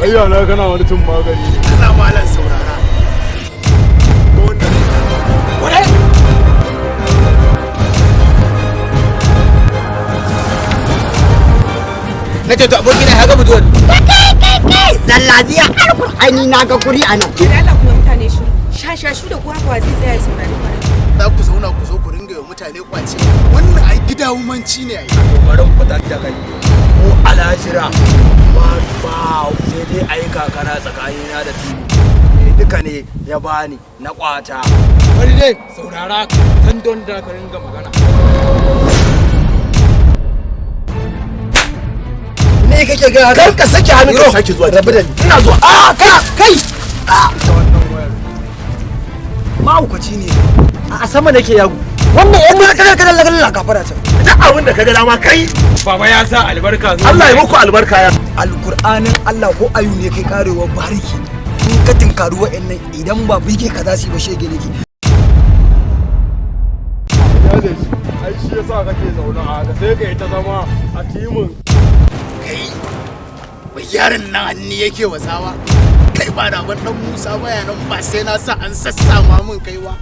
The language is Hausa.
Ayya, na kana wani cin magani ne. Allah, malam, saurara. Wannan Na ce to, abokina, ya ga buduwar. Zallabiya alkur'ani, na ga guri a nan. Da Allah kuma mutane shiru. Shashashu da kuwa kuwa zai tsaya ya saurari kwarai. Za ku zauna, ku zo ku ringa yi wa mutane kwace. Wannan ai gidawumanci ne ai. Bari mu fitar da kai ko alashira ba ba, sai dai a yi kakara tsakanina da tibi me duka ne ya bani na kwata. Bari dai, saurara, san don da ka ringa magana. Me kake ga? Kar ka sake hannu, ka sake zuwa, rabu da ni, ina zuwa. A kai, kai. Wannan wayar. Mahaukaci ne. A sama nake yago wannan yan kada kada kada kafara ta. Duk abin da ka ga dama kai. Baba ya sa albarka. Allah ya muku albarka ya. Alkur'anin Allah, ko ayu ne kai karewa bariki in ka tinkaru wa'annan, idan ba bige ka za su yi ba, shege nake. Ya da shi. Ai shi yasa kake zaune a haka, sai ka yi ta zama a timin. Kai, wai yaron nan hannu yake wasawa. Kai, ba da ban dan Musa baya nan ba, sai na sa an sassama min kaiwa.